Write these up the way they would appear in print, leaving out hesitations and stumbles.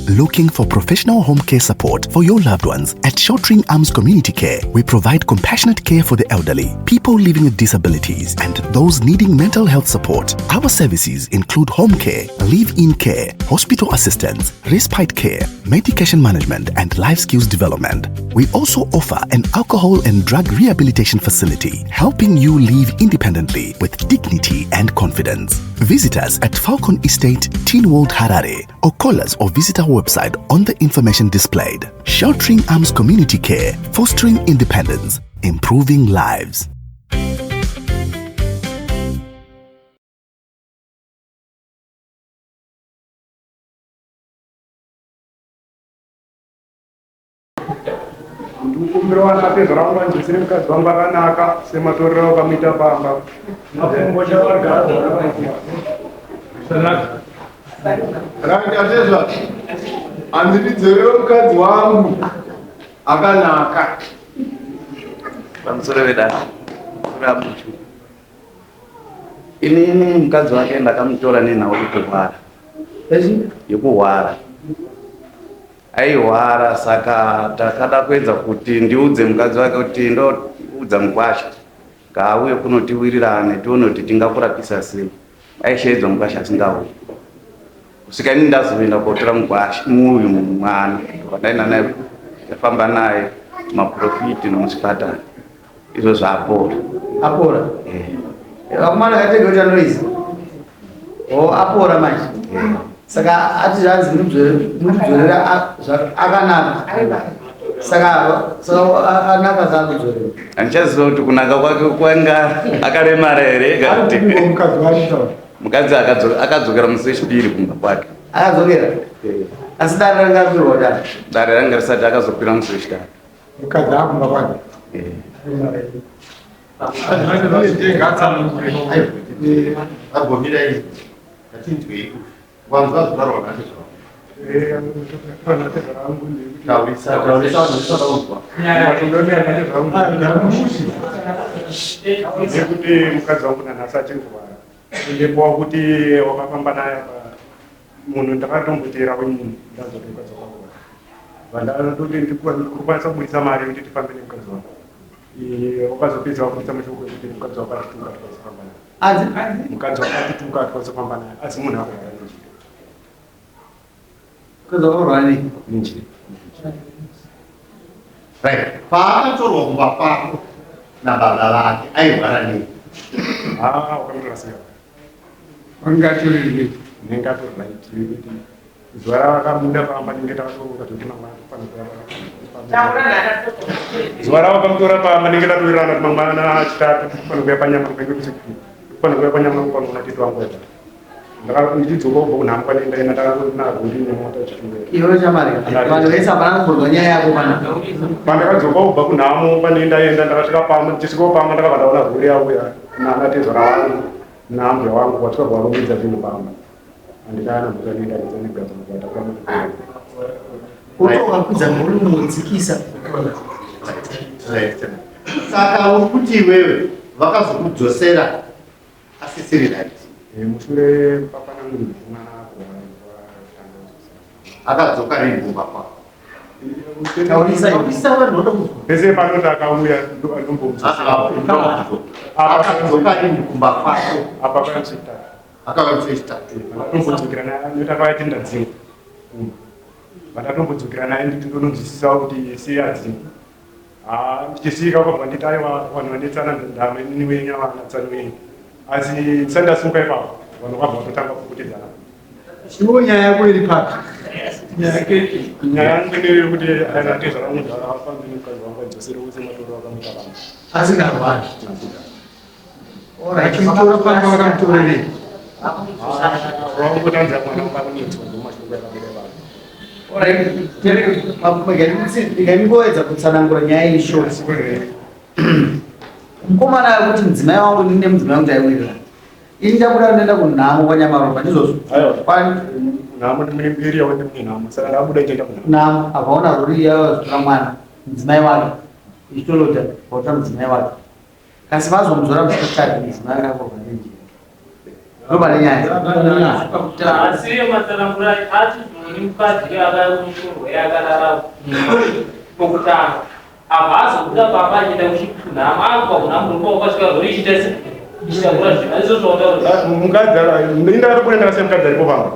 Looking for professional home care support for your loved ones? At Sheltering Arms Community Care, we provide compassionate care for the elderly, people living with disabilities, and those needing mental health support. Our services include home care, live in care, hospital assistance, respite care, medication management, and life skills development. We also offer an alcohol and drug rehabilitation facility, helping you live independently with dignity and confidence. Visit us at Falcon Estate, Teen World, Harare, or call us or visit our website on the information displayed. Sheltering Arms Community Care, fostering independence, improving lives. Ndikukumbira vanatezvara vangu vanjisire mukadzi wangu akanaka sematorero akamuita pamba. Mapfumbo chavagara. Right, atezva handididzorere mukadzi wangu akanaka. Pamusoro vedare rabuchu, inini mukadzi wake ndakamutora nenhau yekurwara, yekuhwara. Aihwara, saka takada kuedza kuti ndiudze mukadzi wake kuti ndoudza mukwasha ngaauye kunotiwirirane, tione kuti tingakurapisa sei. Aishedzwa mukwasha asingauyi kusvika ini ndazoenda kotora mukwasha muyu mwana wandaenda naye, ndafamba naye maprofiti nomuchipatara, izvo zvaapora. Apora? Vakomana, katege kuti anoisa o apora manje. Saka ati zvanzi mutidzorera akanaka, saka anaka kakudzorera. Handichaziva kuti kunaka kwake kwanga akaremara here kana kuti Mukadzi wacho. Mukadzi akadzokera musi wechipiri kumba kwake. Akadzokera, asi dare ranga rapirwa dare? Dare ranga risati, akazokwira musi wechitatu. Mukadzi akumba kwake. Agomira iyi ngatinzwei wanzwa zvitarwa natezvara. Natezvara vangu. Taurisa, taurisa, vanhu vasada kunzwa. Nekuti mukadzi wangu nanhasi achiri kurwara, endepowa kuti wakafamba naye apa munhu ndakatombotera wenyini, ndazoti mukadzi wangu akurwara, vandatoti ndikukwanisa kubudisa mari yekuti tifambe nemukadzi wangu. Wakazopedza wabudisa mashoko ekuti mukadzi wako atituka, tikwanisa kufamba naye. Anzi? Mukadzi wako atituka, atikwanisa kufamba naye, asi munhu akurwara nenjira. Mukadzi wakarwara nei? Nenjira. Right, paakatorwa kumba kwako nababa vake airwara nei? Ah, wakamutora sei? Wangatoriri. Ndinenge atori right yekuti zuva ravakabuda pamba ndinge takatoronga kuti mangwana tofanira kuuya. Zuva ravakamutora pamba ndinge tatowirirana kuti mangwana Chitatu tofanira kuuya panyama, tofanira kuuya panyama panoona tete wangu ega. Ndichidzoka kubva kunhamo kwandaenda, ndakatonarwo ndine mota chitungera. Iwe chamari, vanhu vese hapana kumbonzwa nyaya yako pana. Pandakadzoka kubva kunhamo panendaenda, ndakasvika pamba, ndichisvikawo pamba ndakabva ndaona rori yauya nanatezvara wangu naambuya wangu, kwatika kuvarongedza zvinhu pamba. Handikana mhuka nenda negadzamukwatakura. Utokakwidza volume, wodzikisa. Right, saka uri kuti iwewe vakazokudzosera asisiri right? Mushure papana munhu mwana akurwara. Akadzoka rini kumba kwako? Taurisa iwe. Taurisa, vanhu vanoda kunzwa. Pese panoti akauya. Akadzoka rini kumba kwako? Apa kamuchitatu. Akauya musi wechitatu? Vandatombodzokera naye nekuti akauya tenda dzimwe kumba. Vandatombodzokera naye nditi ndononzwisisawo kuti sei adzimwa. Ndichisvika kwabva nditi aiwa, vanhu vanetsana ndama inini wenyu ava natsani wenyu, asi ndisati ndasimuka ipapo vanhu vabva vatotanga kupopotedzana. Iwo nyaya yako iri papi? Nyaya yake? Nyaya yangu ndeyekuti anatezvara munhu afambi nemukadzi wangu, adzosere use matoro akamuita vanhu. Asingarwari? Vachimutora pamba vakamutorerei? Vangotanza mwana wangu akunetswa ndomashoko yakabuda vanhu. Ndingoedza kutsanangura nyaya iyi short. Mukomana ari kuti mudzimai wangu, ndine mudzimai wangu, taiwirirana. Ini ndabuda ndaenda kunhamo kwaNyamaropa, ndizvozvo? Nhamo mune mbiri yavo, ndimune nhamo, saka ndabuda ichaita kunhamo. Nhamo akaona rori yavazotora mwana, mudzimai wake ichitolota vatora mudzimai wake, kasi vazomudzora musi wechitatu, mudzimai wake akorwa nenjira. Ndopane nyaya. Asi iyo matsanangura ati. Mukadzi uyo akauya kunotorwa iye akarara pokutanga. Abva azobuda pamba achienda kuchitunhama akubva kuna murume wakasvika rori ichiita se ichitakura zvinhu. Handizvo zvawataura. Mukadzi ini ndakatopona ndakasiya mukadzi aripo pamba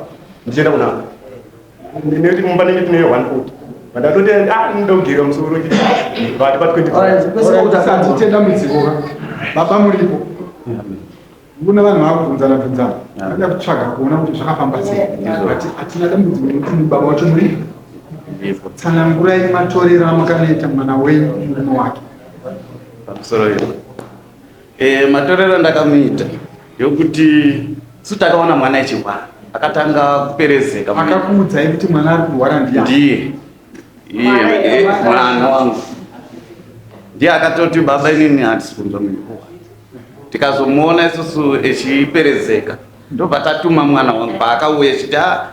ndichienda kunhamo. Nekuti mumba nenge tine 140. Ndatoti ah ndinoda kugerwa musoro vati pa 20. Tenda mudziko ka. Baba muripo. Kuna vanhu vakubvunzana bvunzana vanoda kutsvaga kuona kuti zvakafamba sei but hatina dambudziko nekuti baba wacho muri tsanangurai matorero amakanoita mwana wenyu murume wake pamusoro iyo e, matorero andakamuita yokuti su takaona mwana echirwara akatanga kuperezeka akakuudzai kuti mwana ari kurwara ndiye ndiye iye eh, mwana wangu ndiye akatoti baba inini handisi kunzwa muviri tikazomuona isusu echiperezeka ndobva tatuma mwana wangu paakauya echiti ah,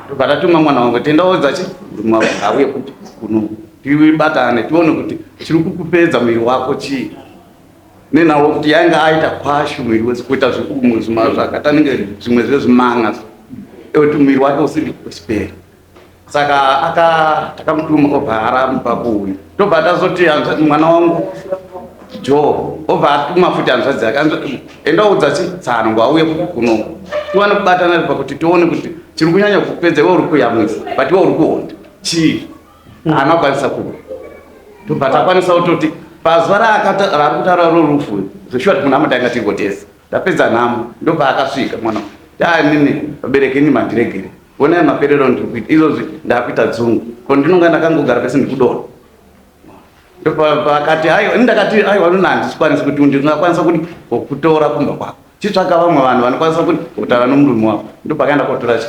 ndobva tatuma mwana wangu tendaudza chi murume wako auye kuti kuno tibatane tione kuti chiri kukupedza muviri wako chii nenhau kuti yainge aita kwashu muviri wese kuita zvekumwe zvakatanenge zvimwe zvezvimanga ekuti muviri wake usiri kuchipera saka aka takamutuma obva aramba kuuya tobva tazoti mwana wangu jo obva atuma futi hanzvadzi yake endaudza chi tsano ngwauye kuno tiwane kubatana pakuti tione kuti chiri kunyanya kupedza iwe uri kuyamwisa but iwe uri kuonda chii haana kukwanisa kuuya tobva takwanisa kutoti pazuva raari kutaura rorufu zveshuwa kuti munhu amatainga tiri kotese ndapedza nhamo ndobva akasvika mwana taanini vabereki ini mandiregere Honai maperero andiri kuita izvozvi ndakuita dzungu ko ndinonga ndakangogara pese ndikudonha ndopakati aiwa ini ndakati aiwa nona handisikwanisi kuti ndingakwanisa kuti kutora kumba kwako chitsvaga vamwe vanhu vanokwanisa kuti kutaura nomurume wako ndopakaenda kotora chi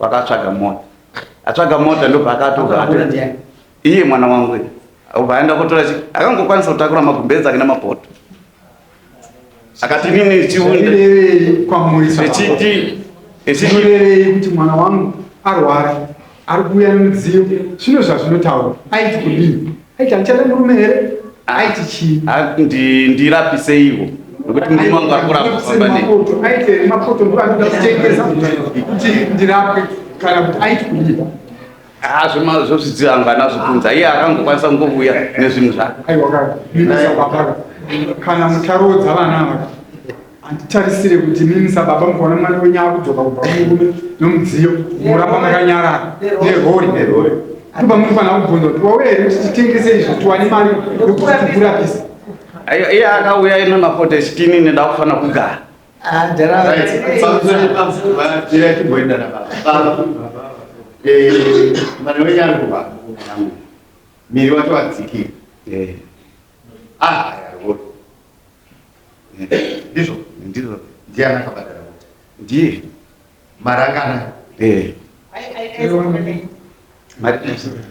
vakatsvaga mota atsvaga mota ndopakatobva iye mwana wangu obva aenda kotora chi akangokwanisa kutakura magumbezi ake nemapoto akati nini chiunde kwamuri echiti echirevei kuti mwana wangu arwara ari kuuya nemudziyo zvino zvazvinotaura aiti kudii aiti andichada murume here aiti chii ndirapiseiwo nekuti murume wangu ari kurapa kufamba nei aiti here mapoto ndo andida kutengesa kuti ndirapwe kana kuti aiti kudii Ah, zvozvidziva anga anazvo kunza iye akangokwanisa kungovuya nezvinhu zvake. Aiwa ka mimi sababa kana mucharoodza vana ava handitarisire kuti mimi sababa mukaona mwana wenyu akudzoka kubva kumurume nomudziyo moramba makanyarara nerori ndopa munofanira kubvunza kuti wauya here kuti titengese izvi tiwane mari yokuti tikurapise. Iye akauya ine mapoto echitini neda kufanira kugara. Mwana wenyu ari kurwara miri wacho wadzikira ndizvo ndizvo ndiani akabhadhara mota ndiye marangana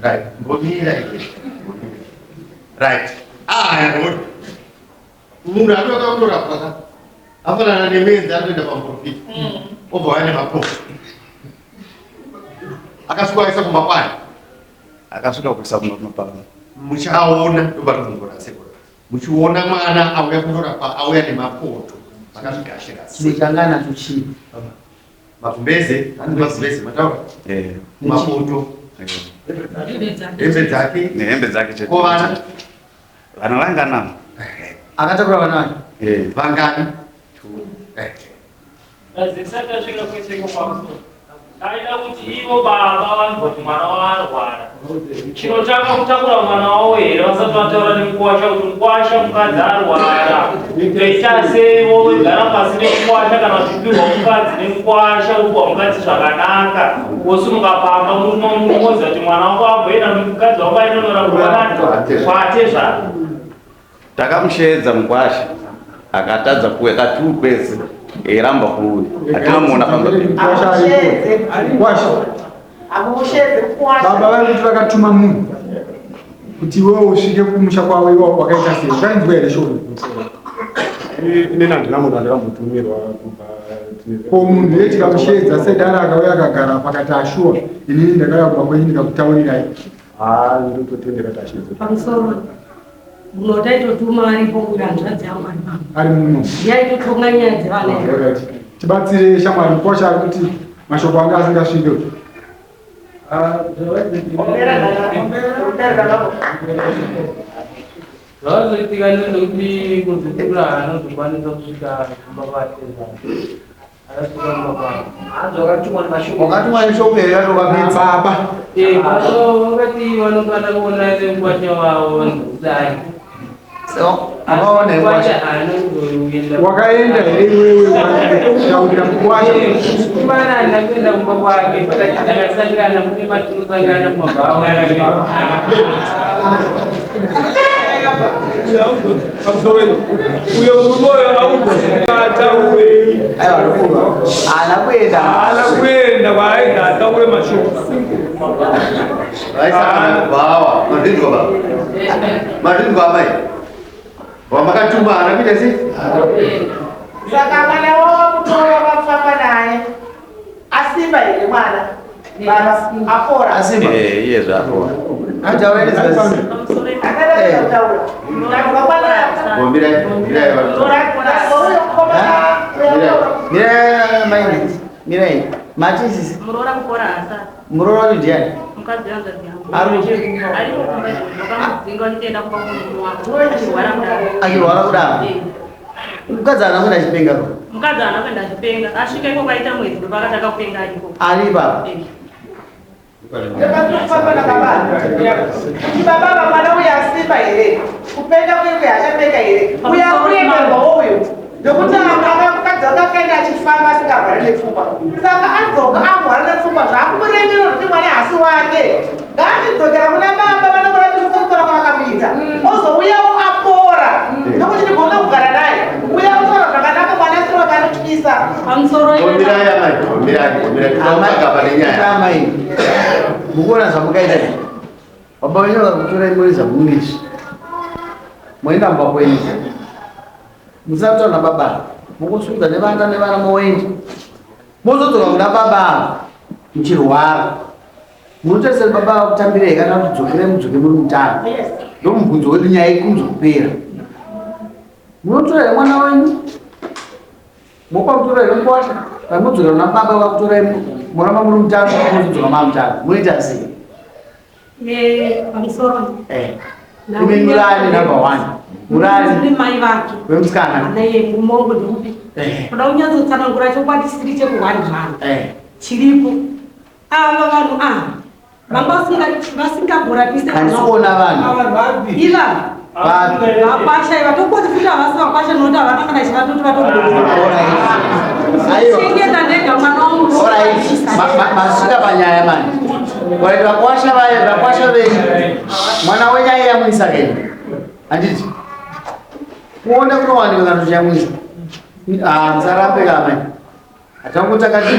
Right. Mbomira iwe. Right. Ah, Munhu anoda kundorapwa ka afanana nemenzi anoenda pamuprofita obva waya nemapofu akasvika aisa kumba kwayo akasvika kuisa kumba pavo muchaona ndobatozongora sekuru muchiona mwana auya kundorapwa auya nemapoto makazvigashira sei changa anacho chii baba magumbeze magumbeze mataura eh. mapoto eh. hembe dzake nehembe dzake chete ko vana Vana vangana? Akatakura vana vake. Eh. Vangani? Eh. Azisati asvika kwese kwapamusoro. Aida kuti ivo baba vanzwa kuti mwana wavo arwara. Chinotanga kutakura mwana wavo here vasati vataura nemukwasha kuti mukwasha mukadzi arwara. Toita sei vogara pasi nemukwasha kana vachipihwa mukadzi nemukwasha wopiwa mukadzi zvakanaka. Wosimuka pamba murume munoziva kuti mwana wako amboenda mukadzi wako ainonora kuvanani kwatezvara. Takamusheedza mukwasha akatadza kuuya katuu kwese eiramba kuuya hatina muona pamba pedu. Baba vari kuti vakatuma munhu kuti iwewe usvike kumusha kwavo iwawo wakaita sei wakainzwa here shoko Inini handina munhu andakambotumirwa kubva ko munhu iye tikamusheedza sedara akauya akagara pakati ashuwa inini ndakauya kumba kwenyu ndikakutaurirai haa ndototendera tasheedza pamusoro muno taitotuma aripo kuti hanzvadzi yangu ari pano ari muno yaitotonga nyaya dzevana tibatsire shamwari mukosha ari kuti mashoko anga asingasvike Zvakazoitika ndezvekuti muzukuru haana kuzokwanisa kusvika kumba kwake akasvika kumba kwake. Wakatumwa neshoko here yatokapedza? Baba. Eh, vakati vanokwana kuona nemukwasha wavo vanozodai. Wakaona here Mukwasha mukwasha? haana kuzoenda. Wakaenda here iwewe wataurira mukwasha? Kumana handina kuenda kumba kwake takasangana mune matinosangana kumabhawa. Uyo murume uyo auzoataurei. Aiwa, haana kuenda. Haana kuenda kwaaida ataure mashoko. Vaisangana kubhawa. Mazvinzwa baba? Mazvinzwa amai? Wamakatuma haana kuita sei? Saka mwana wavo mutora wakafamba naye asimba here mwana? Baba apora. Asimba. Eh, iye zvaapora. Akadai kutaura. Ndabva kwana. Mirai, mirai vanhu. Mirai mai. Mirai. Mati sisi. Muroora kupora hasa. Muroora wacho ndiani? Mukadzi wehanzvadzi yangu. Ari kupi? Ariko kumba izvozvo vakamudzinga vachitoenda kumba kumurume wake. Achirwara kudaro. Achirwara kudaro. Eh. Mukadzi haana kuenda achipenga. Mukadzi haana kuenda achipenga. Asvika ikoko aita mwedzi ndopakatanga kupenga ariko. Ari ipapa. Eh. Ndakatofamba nababa. Kuti baba ava mwana uyu asimba here? Kupenga kwekwe achapenga here? Uyu akuremerwawo uyu. Ndokuti mukadzi wake akaenda achifamba asingarwari nepfungwa. Saka adzoka arwara nepfungwa zvaakumuremerwa kuti mwana hasi wake. Ngaachidzokera kuna baba vanomuratidza kukura kwavakamuita. Ozouyawo apora. Ndokuti ndigone kugara naye. Uya kutaura zvakanaka mwana asiri wake anotyisa. Pamusoro Mirai amai, mirai, mirai. Tinotsvaga pane nyaya. Amai. Mukuona zvamukaita izvi. Baba venyu vakakutorai moisa mumishi. Moenda mumba kwenyu. Musataura nababa. Mukusunda nevana nevana moenda. Mozodzoka kuna baba ava muchirwara. Munotarisira baba ava kutambirei kana kuti dzokerai mudzoke muri mutano. Ndomubvunzo wedu nyaya ikunzi kupera. Munotora here mwana wenyu? Mopa mutora here mukwasha? Kana modzokera kuna baba vakutorai moramba muri mutano mozodzoka mamutano. Munoita sei? Eh, pamusoro. Eh. Imi murani number one. Murani Ndi mai vake. wemusikana. Anaye mumongo ndikupi. Eh. Kuda kunyatsotsanangura chokwadi chisiri chekuhwani Eh. Chiripo. Ava vanhu ava vanga vasingamborapise Handisi kuona vanhu. Iva Vapi? vakwasha iva tokoti futi havasi vakwasha nokuti havana kana chivatoti Aiwa. vatochengeta ndega mwana wangu. Alright. Masvika panyaya mani. Alright, vakwasha vaye, vakwasha venyu. Mwana wenyu aiyamwisa keni. Handiti. Kuona kunowanikwa kana tuchiyamwisa. Ah, musarambe ka amai. Hatangu takati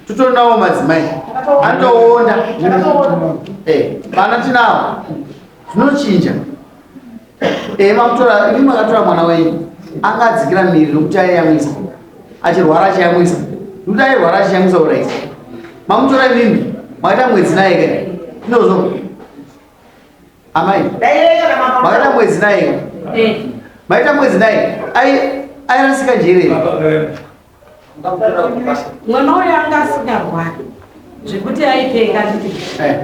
totonawo madzimai. Anotoona. Eh, vana tinawo. Zvinochinja. Eh, makutora, imi makatora mwana wenyu. Angadzikira miri nokuti aiyamwisa. Achirwara achiyamwisa. Nokuti airwara achiyamwisa alright. Mamutora imimi, makaita mwedzi naye ke. Ndozvo. Amai. Makaita mwedzi naye ke. Eh. Maita mwedzi naye. Ai airasika njere. here? Mwana uyu anga asingarwari zvekuti aipenga nditi. Eh.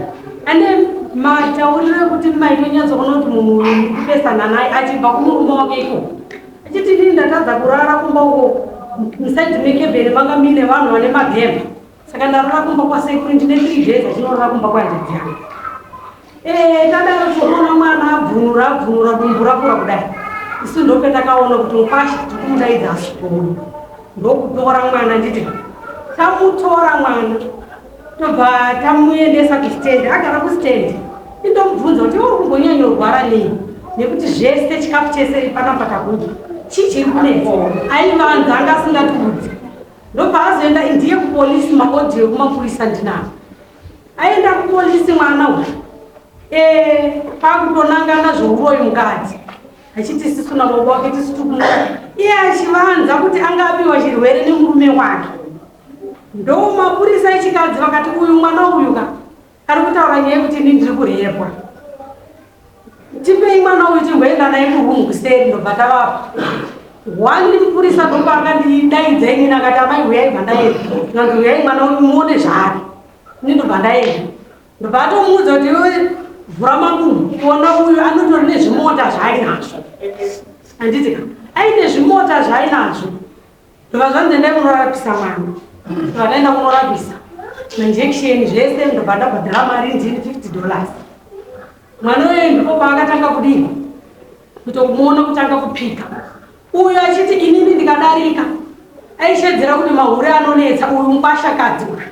Ane matauriro ekuti maitonyatsoona kuti munhu uyu muri kupesana naye achibva kumurume wake ikoko. Achiti inini ndatadza kurara kumba uko musaidhi mekebheni manga muine vanhu vane mabhemba. Saka ndarara kumba kwasekuru ndine 3 days achinorara kumba kwanjadzi yangu. Eh, tadaro tinoona mwana abvunura abvunura dumbu rakura kudai. Isu ndopetakaona kuti mukwasha tikumudaidza asvikouya. Ndokutora mwana nditi tamutora mwana tobva tamuendesa kustendi agara kustendi indomubvunza kuti iwe uri kumbonyanyorwara nei nekuti zvese chikafu chese panapa takuda chii chiri kunetsa aivanza anga asingatiudzi ndobva azoenda ndiye kupolisi maodhiyo ekumapurisa ndinawo aenda kupolisi mwana uyu Eh, pakutonangana zvouroyi mukadzi achiti sisu nababa wake tisu tikumuda iye achivanza kuti anga apiwa chirwere nemurume wake ndo mapurisa echikadzi vakati uyu mwana uyu ka ari kutaura nyaya yekuti ini ndiri kurepwa tipei mwana uyu timboenda naye kurumu kuseri ndobva tavapa one mupurisa ndopa akandidaidza inini akati amai huyai bva ndaenda ndikati huyai mwana uyu muone zvaari ini ndobva ndaenda. Ndobva atomuudza kuti iwe vhura makumbo kuona uyu anotori nezvimota zvaainazvo. Handiti ka? Aine zvimota zvaainazvo. Ndobva zvanzi endai kunorapisa mwana. Ndobva ndaenda kunorapisa. Mainjection zvese ndobva ndabhadhara mari ndini 50 dollars. Mwana uyu ndipo paakatanga kudii? Kutomuona kutanga kupika. Uyu achiti inini ndikadarika aishedzera kuti mahure anonetsa uyu mukwashakadzi uyu.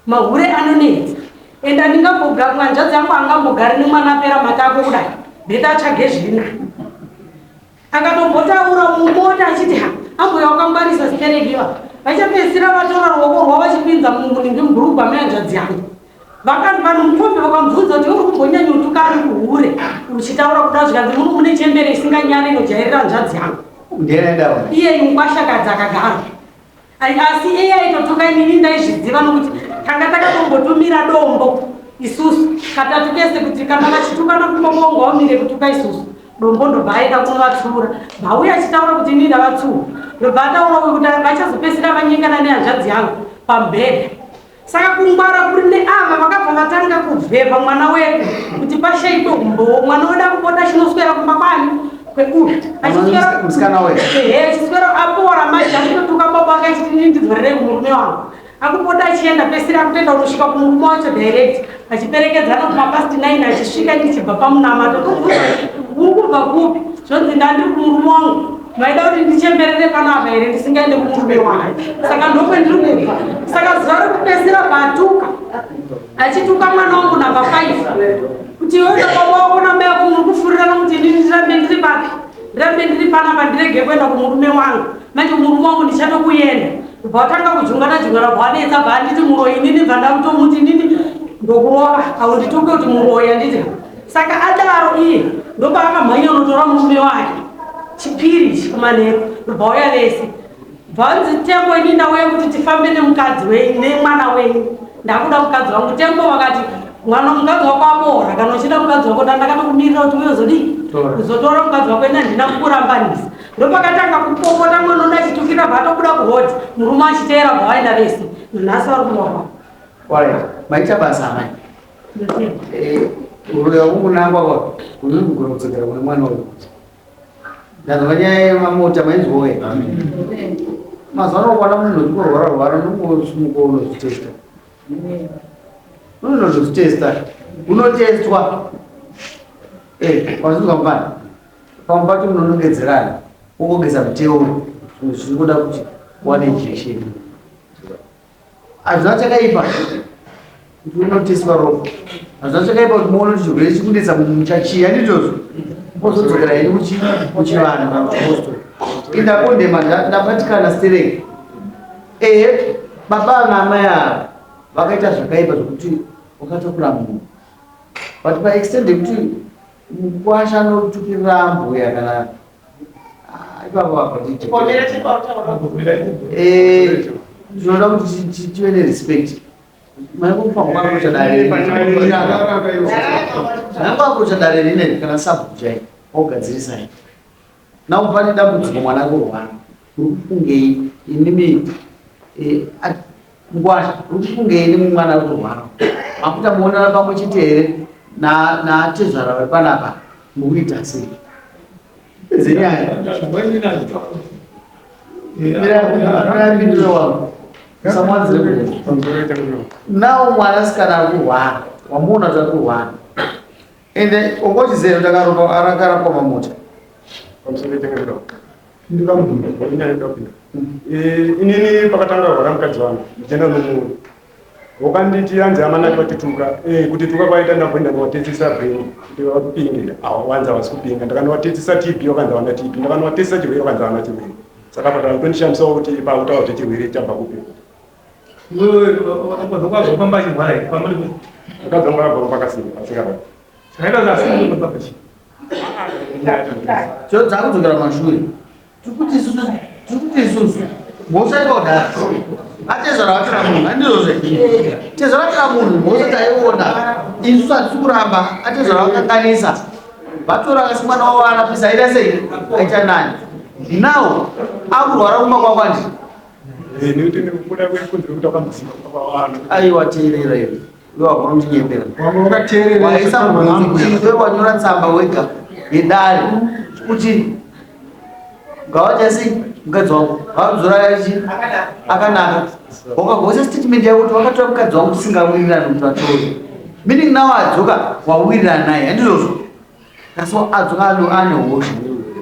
Mahure anonetsa. Enda ndingambogara hanzvadzi yangu angambogari nemwana apera matako kudai. Beta atsvage zvina. Akatombotaura mumota achiti ha ambuya wakangwarisa stereki iva. Vachapedzisira vatora ruoko rwavo vachipinza munhingi mubhurugwa mehanzvadzi yangu. Vakanzi vanhu mukombi vakamubvunza kuti uri kumbonyanya utuka ari kuhure uchitaura kuda zvikanzi muno mune chembere isinganyari inojairira hanzvadzi yangu. Iye mukwashakadzi akagara. Asi iye aitotuka inini ndaizviziva nokuti tanga takatombotumira dombo isusu katatu kese kuti kana vachitukana kumba kwangu waumire kutuka isusu dombo ndobva aenda kunovatsiura bvauya achitaura kuti inini ndavatsiura ndobva ataura uyu kuti vachazopedzisira vanyengana nehanzvadzi yangu pamubhedha saka kungwara kuri neava vakabva vatanga kuvhevha mwana wedu kuti pashaikwe umbowo mwana wedu akupota achinoswera kumba kwani kweuyu achiswera achiswera apora manje achitotuka baba wake achiti inini ndidzorerei kumurume wangu akupota achienda pesira akutoenda kunosvika kumurume wacho direct achiperekedzana kumapast 9 achisvika ndichibva pamunamato uri kubva kupi zvonzi ndandiri kumurume wangu maida kuti ndichemberere panapa here ndisingaende kumurume wangu saka ndokwendiri kubva saka zuva rekupedzisira batuka achituka mwana wangu namba 5 kuti iwe baba wako namai yako muri kufurirana kuti inini ndirambe ndiri papi ndirambe ndiri panapa ndirege kuenda kumurume wangu manje murume wangu ndichatokuenda bva watanga kujungana jungana bva wanetsa bva anditi muroyi inini bva ndakutomuti inini ndokurova aundituke kuti muroyi anditi saka adaro iye ndopaakamhanya unotora murume wake chipiri ichi kumanheru ndobva uya vese bvanzi tembo ini ndauya kuti tifambe nemukadzi wenyu nemwana wenyu ndakuda mukadzi wangu tembo vakati mwana mukadzi wako apora kana uchida mukadzi wako ndandakatokumirira kuti uye uzodii kuzotora mukadzi wako ini handina kukurambanisa ndopakatanga kupopota mwana uno achitukira bva atobuda kuhodhi murume achiteera bva vaenda vese nhasi vari kumba kwavo Alright, maita basa amai. Uroya kungunangwa kwa kunogona kudzokera kune mwana uyu. Ndazwa nyaya yemamota mainzwawo here? Mazuva ano ukwana munhu uchikurwara rwara unongosimuka unozvitesta. Unozvitesta. Unotestwa. Wazvinzwa mufana? Pamwe pacho munonongedzerana wongogeza muteuro zvimwe zvingoda kuti uwane injection. Hazvina chakaipa kuti unoteswa ropa. Hazvina chakaipa kuti muone kuti chirwere chikunetsa muchachiya ndizvozvo. Mozodzokera henyu kuchivanhu kana kuchipostori. Indakondema ndabatikana stereki. Ehe, baba naamai ava vakaita zvakaipa zvekuti wakatakura munhu. But paextend yekuti mukwasha anotukirira ambuya kana ipapo apo tinoda kuti tive nerespect. Maikufanira dare maikuaprocha dare rineri kana sabhuku chaiyo ogadzirisai. Now pane dambudziko mwana kurwara uri kufungei imimi ngwasha uri kufungei nemi mwana ari kurwara makuita muonana pamwe chete here natezvara vari panapa mukuita sei pedze nyaya mirapindure wangu usamuwanzire kuda now mwanasikana ari kurwara wamuona kuti ari kurwara ende ungochiziva kuti akarapwa mamota. Inini pakatanga rwara mukadzi wangu ndichienda nomurume wakanditi anzi amana vatituka kutituka kwaita ndamboenda ndowatetsesa brain kuti vapinge wanzi havasi kupinga ndakanovatetsesa TB wakanzi havana TB ndakanovatetsesa chirwere wakanzi havana chirwere saka patandondishamisawo kuti pakutaura kuti chirwere chabva kupi mukadzi wangu akabva pakasimba asingarwari Dzakudzokera mashure tiri kuti isusu mhosva ikaudhara atezvara vatora munhu handizvozve tezvara vatora munhu mhosva taiona isusu hatisi kuramba atezvara vakanganisa vatora kasi mwana wavo arapisa aita sei aita nani now akurwara kumba kwako andi aiwa teerera iwe. Iwe wagona kutinyepera. Wanga wakateerera Waisa zvataurwa mubvunzo nambuya. kuti iwe wanyora tsamba wega yedare kuti ngawaita sei mukadzi wangu ngawadzora chi akanaka wakagoisa statement yako kuti wakatora mukadzi wangu tisingawirirani kuti vatore meaning now adzoka wawirirana naye handizvozvo asi adzoka ane hosha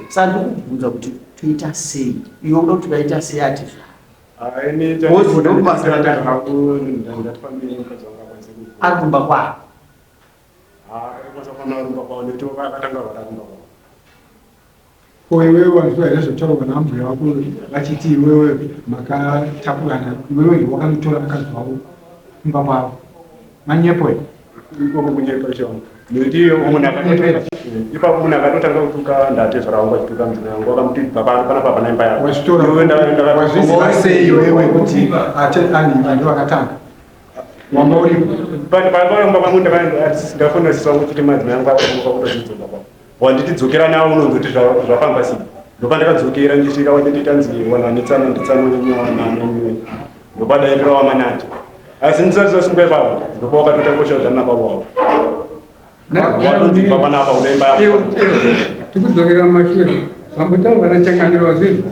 saka ndikubvunza kuti toita sei iwe uda kuti vaita sei atizvo Ari kumba kwako. Ko iwewe wanzwa here zvotaurwa naambuya vako vachiti iwewe makatakurana iwewe ndiwe wakanotora mukadzi wavo kumba kwavo manyepo here? Ikoko kunyepa changu nekuti munhu akatotanga ipapo munhu akatotanga kutuka ndatezvara wangu achituka mudzimai wangu akamuti bva pano panapa hapana imba yako Wazvitora Iwe wazviziva sei iwewe kuti ate anhu ndivo vakatanga wanga uripo? Pamba pangu ndafonera sisi vangu chiti madzimai angu akamuka kutozvidzoka kwavo wanditi dzokera nawo unonzoti zvafamba sei ndopandakadzokera ndichisvika wachindiita nzi wananetsana nditsano nenyewananenyewe ndopadairira wamanati asi ndisati sasungwa ipapo ndopa wakatotanga kushaudza nababa wavo watonzi baba napa unoimba yako. Tikudzokera mumashure zvambotaurwa nachangamiro wazvinhu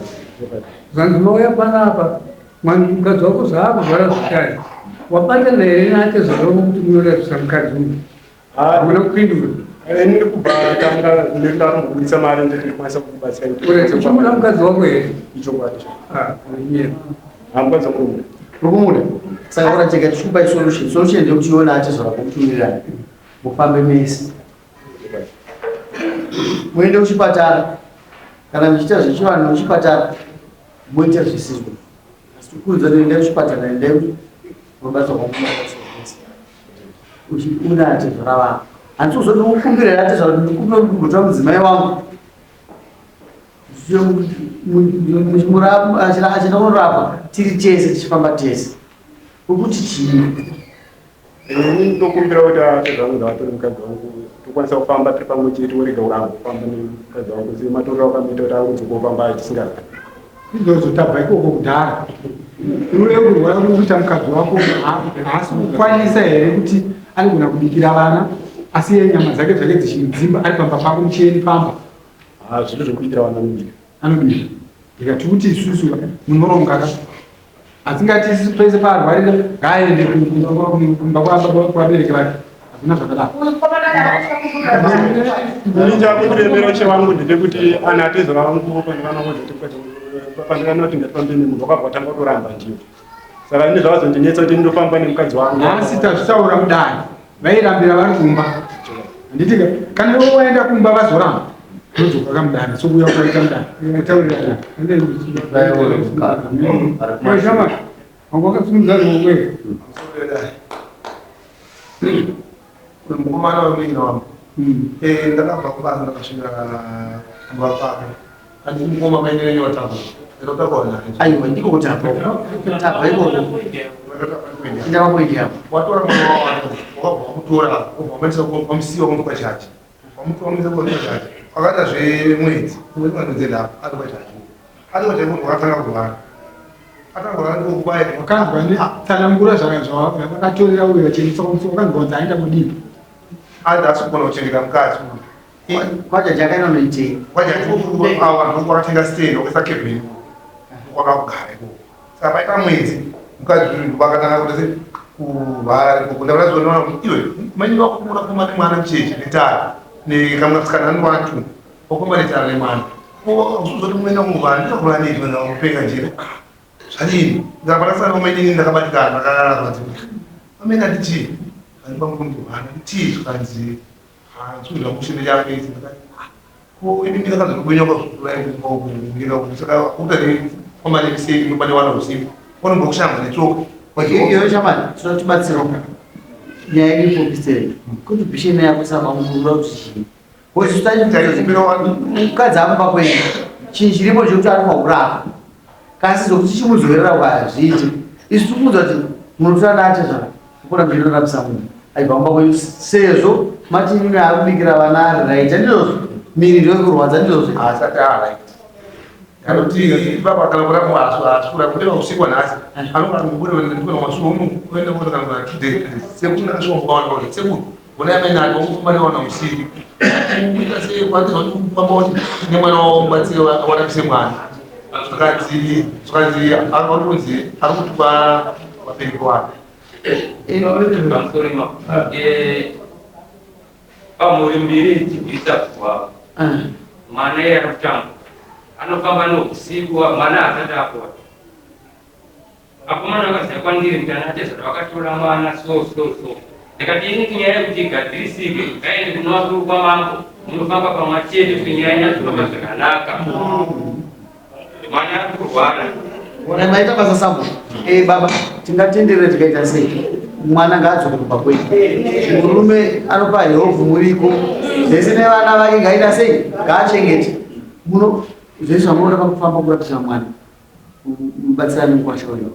zvanzi mauya panapa mukadzi wako zvaakurwara zvishaya wabatana here naatezvara wako kuti munorapisa mukadzi uyu hamuna kupindura. Ini ndikubva tanga ndakambobudisa mari nditi ndikwanisa kukubatsira. Uri uchimuda mukadzi wako here? Ichokwadi. Ah, unonyera. Hamukadzi wangu unomuda. Uri kumuda saka uracheka tichikupai solution. Solution ndeyekuti iwe naatezvara kutumirirana mufambe mese muende kuchipatara kana muchiita zvechivanhu muchipatara moita zvisizvo asi tikuudza kuti endai kuchipatara endai munobatsirwa kwamunobatsirwa mese una atezvara vako handisi kuzoti ukumbira here atezvara kuti ndikumbira kuti kumbotora mudzimai wangu achienda kunorapwa tiri tese tichifamba tese ukuti chii? Ini ndokumbira kuti atezvara vangu ngavatore mukadzi wangu tokwanisa kufamba tiri pamwe chete worega kuramba kufamba nemukadzi wangu sematorero akamuita kuti angodzoka kufamba tisingazi. Izvozvo tabva ikoko kudhara. Iwe kurwara kuri kuita mukadzi wako haasi kukwanisa here kuti anogona kubikira vana asi iye nyama dzake dzake dzichimudzimba ari pamba pako muchieni pamba? Zviri zvekuitira vana anobika. Anobika. Ndikati kuti isusu munoronga ka asingati isusu pese paarwarira ngaaende kumba kwabereki vake hakuna zvakadaro. Ini chakundiremera chevangu ndechekuti ana atezvara vangu pandikana kuti ngatifambe nemunhu wakabva watanga kutoramba ndiwo saka ini zvakazondinetsa kuti ndinofamba nemukadzi wangu. Nhasi tazvitaura mudare vairambira vari kumba handiti ka kana iwe waenda kumba vazoramba ndodzoka kamudare sokuuya kwaita mudare taurirana. Washama, wanga wakasimudza ruoko here? Mukomana wemuina wangu ndakabva kubasa ndakasvika kumba kwake anditi mukoma maine wenyu watambura ndinotakura naye. Aiwa ndiko kuti apo tabva ikoko inda papoindi yapo. Watora mwana wako wakabva wamutora wabva wamuendesa wamusiya wamupa kwachachi wamutora wamuendesa kwachachi akaita zvemwedzi mwedzi mwedzi ndapo ari kwachachi ari kwachachi munhu wakatanga kurwara atanga kurwara ndokubaya. Wakanzwa tsanangura zvavakatorera uyo vachiendesa kumusoro wakanzwa kunzi aenda kudii? Ati asi kugona kuchengeta mukadzi uyu. Kwajaji akaenda unoitei? Kwajaji vanhu vakatenga stand wakaisa cabin kwakagara ikoko saka paita mwedzi mukadzi uyu vakatanga kuti se kurwara ikoko ndakazona kuti iwe mainini vako kuona kuma nemwana mucheche netara nekamwana anowatu wakoma netara nemwana uzoti munoenda kunguvana ndinokurwa nei kupenga njere zvadini ndakabatasana mainini ndakabatikana ndakarara zvanzi amene ati chii andipamukundihwana chii zvikanzi chinhu zvamushende chako ichi ndakati ko ini ndakazokubwinya kwazvikurai saka utari kwamane misei ndobane wana usiku unombokushamba netsoka. Iyo shamani tinoda tibatsirawo nyaya iripo contribution yako sabamukuru kuti chii mukadzi akumba kwenyu chinhu chiripo chekuti ari pakurapa kasi zokuti chimudzorera kwazviiti isu tikuudza kuti munotora natezvara kupona muchinorapisa munhu aibva kumba kwenyu sezvo mati imimi akubikira vana ari right handizvozvo miri ndoyekurwadza handizvozvo asati aright. Anoti baba kana kuramba asura kudeva usiku wanhasi anogona kubuda ndikuona masuo unoenda kuona kana kuna today sekuru ndakasvika kukawana kuti sekuru vona amai nako kufamba newana usiku kuita sei kwanzi kufamba kuti nemwana wavo mubatsire warapise mwana zvakanzi zvakanzi ari kunzi ari kutuka vabereki wake. Pamusoro pamhuri mbiri ichibvisa kwavo, mwana iye ari kutamba anofamba nousiku, mwana asati apora. Akomana akaziva kwandiri kuti ana tezvara vakatora mwana so so so. Ndikati ini nyaya yekuti igadzirisike ngaende kuna vakuru kwamambo, munofamba pamwe chete kuti nyaya inyatsofamba zvakanaka. Mwana ari kurwara. Ona maita basa sambo. Eh baba, tingatenderera tikaita sei? Mwana ngaadzoke kumba kwedu. Murume anopa health muriko. Zvese nevana vake ngaita sei? Ngaachengete. Muno zvese zvamunoda pakufamba kurapisa mwana. Mubatsirane mukwasha uyu.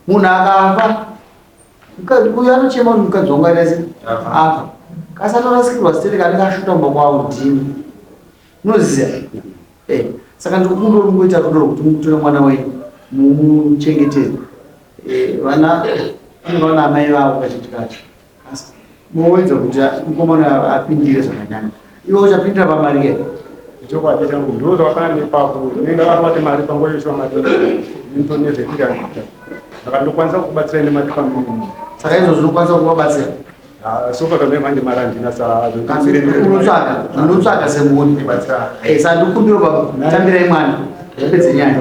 Munhu akafa mukadzi uyu anochema kuti mukadzi wangu aita sei? Afa. Kasatorasikirwa sitereki anenge ashuta mumba kwavo ndini. Munoziva? Eh, saka ndikukumbira kuti mungoita rudo rwekuti mukutora mwana wenyu mumuchengetedze. Eh, vana vanenge vana amai vavo kazhinji kacho. Asi mowedza kuti mukomana apindire zvakanyanya. Iwe uchapindira pamari here? Chokwadi changu ndo zvakafanana nepapo ndinenge ndakabata mari panguva yeshuwa mari ndinonezvekuita saka ndokwanisa kukubatsirai nemari pamiri. Saka izvo zvinokwanisa kuvabatsira? Sofa kamwe manje mari handina. Unotsvaga, unotsvaga semhuri. Eh, saka ndikumbira baba, tambirai mwana. Yapedze nyaya.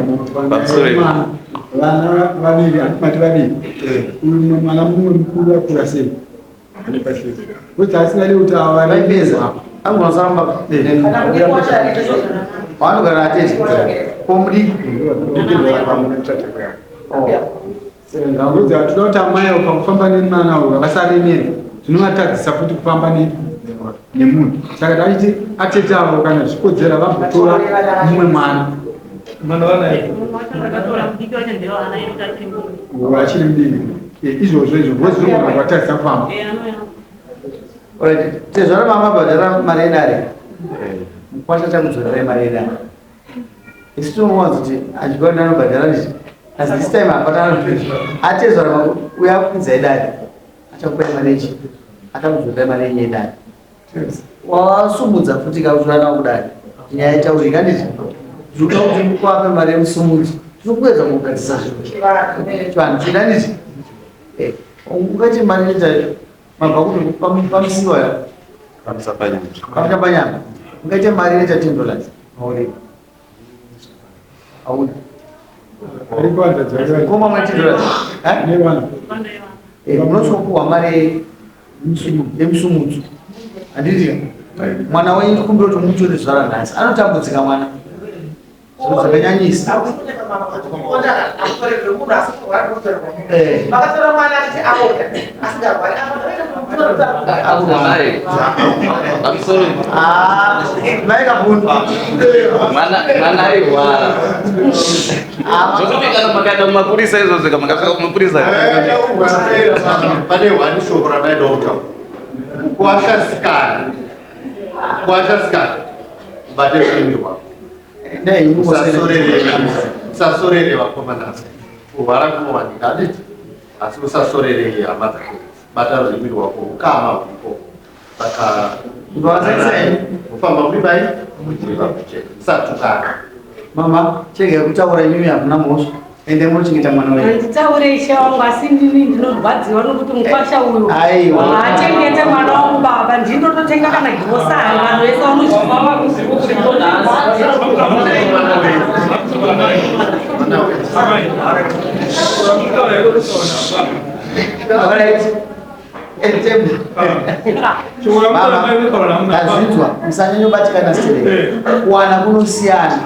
Vana vaviri, mati vaviri, uyu mumwe mwana mumwe mukuru akura sei? Kuti asingadi kuti ava Vaipedza. Angonosamba. Vanogara atete. Komudi. Kuti hatoda kuti amai avo pakufamba nemwana uyu vasaremera, zvinovatadzisa futi kufamba nemunhu. Saka tachiti atete avo kana zvichikodzera vambotora mumwe mwana. Mwana wanaye. Achiri mudiki. Izvozvo izvo because zvinogona kuvatadzisa kufamba. Alright, tezvara mama bhadhara mari yedare. Mukwasha chakudzorerai mari yedare. Isu tinomuwanza kuti achigona anobhadhara ndichi. Asi this time hapana atezvara mako uya akupinzai dare. Achakupai mari yechi. Achakudzorera mari yenyu yedare. Wasumudza futi kakutora nawo kudare. Nyaya itaurika nditi. Zvinoda kuti mukwape mari yemusumudzo. Tiri kuedza kugadzisa zvinhu. Chivanhu chida nditi. Eh, ungati mari yedare mabva kuti pamusiwa ya. Pamusapanyama. Pamusapanyama. Ungaite mari inoita $10. Maurei. Hauna. Koma mune $10. Eh? Eh, munosopuwa mari yemusumudzo. Handiti mwana wenyu ndikumbira kuti mutore zuva ranhasi. Anotambudzika mwana. Zviro zvakanyanyisa. Eh. Vakatora mwana achiti aoda asingarwari. Pamusoro. Ah, mai kabundu. Mwana airwara. Zvokuti kana makaenda mumapurisa izvozvo, kana makasvika kumapurisa. Pane one shoko randaida kutaura. Kukwasha sikana, kukwasha sikana, ubate rurimi rwako. Usasorere vakomana. Kurwara kunowanika, handiti? Asi usasorere hama dzako, bata rurimi rwako, ukama huripo. Saka mufamba muri bai musatukana. Mama, chege kutaura imimi hamuna mhosva. Ende munochengeta mwana wenyu. Handitaure ishe wangu, asi ndini ndinorwadziwa nokuti mukwasha uyu Aiwa. haachengete mwana wangu baba. Ndinototenga kana girosari, vanhu vese vanozviziva. Alright. Etembe. Mama, ndazvinzwa, musanyanyobatikana stereki. Kuwana kunosiyana.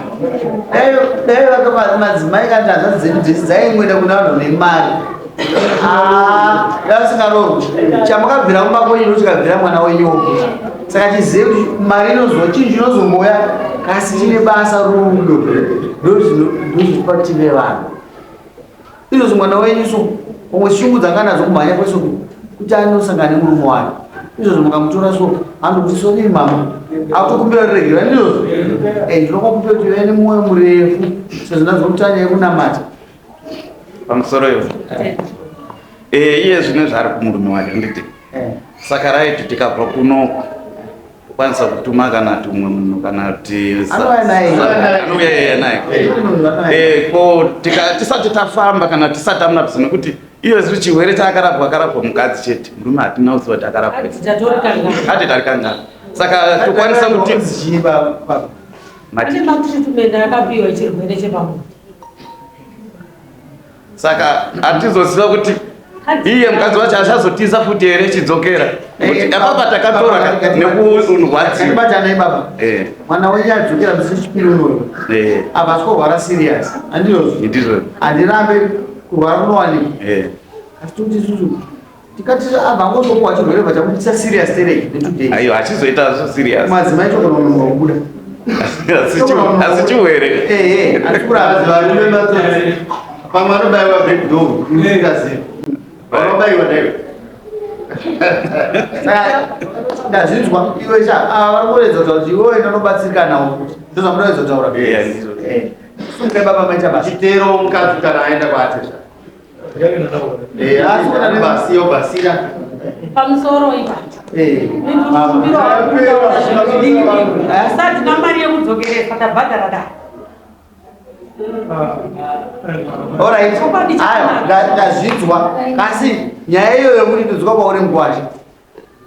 Dai vakapa madzimai kana hanzvadzi dzedu dzese dzaingoenda kuna vanhu nemari. Ah, dai vasingaroorwi. Chamakabvira mumba kwenyu ndochikabvira mwana wenyu uko. Saka chizive kuti mari inozwa chinhu chinozomboya kasi chine basa rudo. Ndozvinopa tive vanhu. Izvozvo mwana wenyu so umwe shungu dzanga nadzo kumhanya kwesuku kuti anosangana nemurume wake. Izvozvo mukamutora so anokuti sorry mama, akutokumbira ruregerero ndizvozvo. Ndinokukumbira kuti uve nemwoyo murefu sezvo ndazokutanya yekunamata. Pamusoro iwo. Iye zvino zvaari kumurume wake nditi. Saka right tikabva kunoku kwanisa kutuma kana kuti umwe munhu kana kuti Anouya naye. Anouya iye naye. Ko tisati tafamba kana tisati tamurapisa nekuti iyo zviri chirwere chaakarapwa akarapwa mukadzi chete murume hatina kuziva kuti akarapwa ati tarikangana saka tokwanisa kuti Ane matreatment akapiwa chirwere chepamwoyo. Saka hatizoziva kuti iye mukadzi wacho achazotiza futi here chidzokera Kuti apapa takatora nekurwadziwa. Batanai baba. Mwana wenyu adzokera musi wechipiri unoyu. Apa asikurwara serious. Handizvozvo? Ndizvo. Handirambe kurwara kunowanikwa. Asi toti isusu tikati abva angozopuwa chirwere bva chamubudisa serious tereki netoday. Aiwa achizoita zvo serious. Madzimai togona kunonoka kubuda. Asi chiwere. Asi kurapa. Varume matsotsi. Pamwe anobaiwa back door. Musingazivi. Vanobaiwa naiwe. Saka ndazvinzwa iwe cha ava vari kuedza kutaura kuti iwewe ndinobatsirikanawo kuti ndozvamunoedza kutaura. Sungai baba maita basa. Chitero mukadzi kana aenda kwaatezva. Asi kana basiyo basira. Pamusoro ipa. Tisati namari yekudzokeresa tabhadhara dai. Alright. Ayo, ndazvinzwa. Kasi nyaya iyoyo yekuti ndodzoka kwauri mukwasha.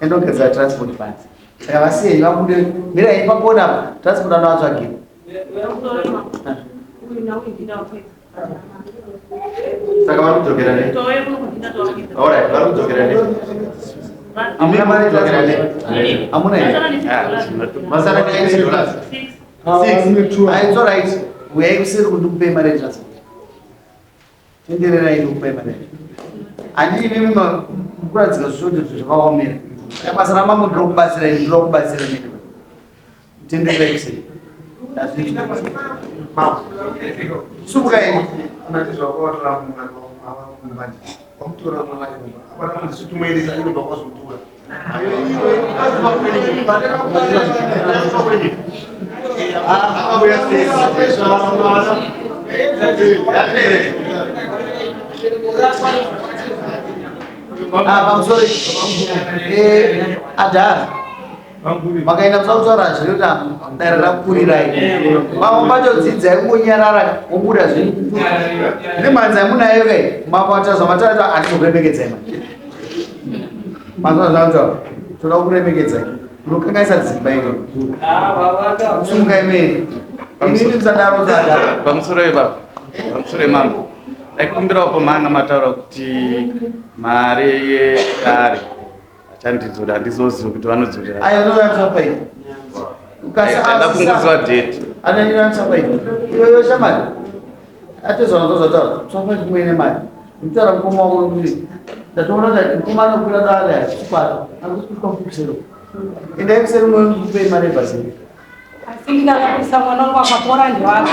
Endogadzira transport funds. Saka vasiyei vabude mirai pakona apa transport anovatsvagira. Saka vari kudzokera nei? Alright, vari kudzokera nei? Hamuna mari kudzokera nei? Hamuna here? Masara ni $8. Six. Ah, it's alright. Uyai kuseri kuti ndikupei mari yetransport. Tendererai ndikupei mari yacho. Handii imimi mukuradzika zvishoto zvakaomera. Saka basa ramambo ndinokubatsirai, ndinokubatsira nini. Tendererai kuseri. Ndazviita. Sumukai. Ah, pamusoro adhara makaenda musakutaura zviri kuti dare rakukurirai mamwe pacho dzidzai kungonyarara wobuda zvenyu nemhanza yamunayo kai mapata zvamataura handizokuremekedzai ma mazuva zvakutaura toda kukuremekedzai munokanganisa dzimba ino sumukai mene inini musadaro sadaro Pamusoro ibaba. Pamusoro imambo. Ndaikumbirawo manga mataura kuti mari yedare achandidzora handizozivi kuti vanodzorera. Ayo unoyatsvapai Ndaida kungoziva date. ananyiratsvapai iyoyo shamari atezvana zvazvataura tsvapai kumwene mari nditaura mukoma wako nokuti ndatoona kuti mukoma anokwira dare achikwata akukusvika kusero endai kuseri mupei mari yebhasiri. Asi ndikakapisa mwana wangu akapora ndiwako.